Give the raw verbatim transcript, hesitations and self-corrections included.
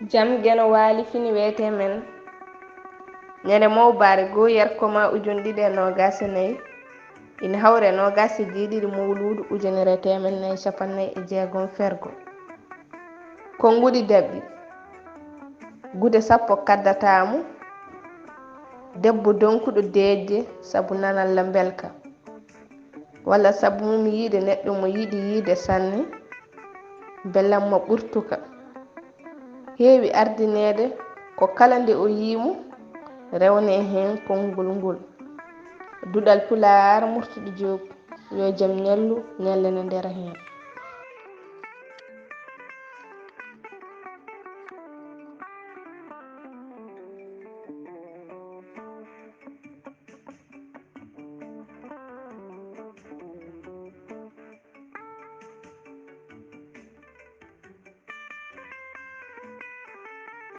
Jam geno waali fini weete men. Ñande mawbaare goo yerkoma ujun ɗiɗi e noogas e nayi, ina hawre noogas e jeeɗiɗi mawluudu ujunere e teemen nayi capanɗe nayi e jeegom fergo. Konnguɗi daɓɓi. Gude sappo kaddataamu. Debbo donkuɗo deeƴde sabu nanalla mbelka, walla sabu mum yiide neɗɗo mo yiɗi yiide sanne, belamma ɓurtuka. Heewi ardineede ko kala nde o yii mo, rewne heen konngol ngol. Duɗal Pulaar, Murtuɗo Joob, yo jam ñallu, ñallana ndera heen.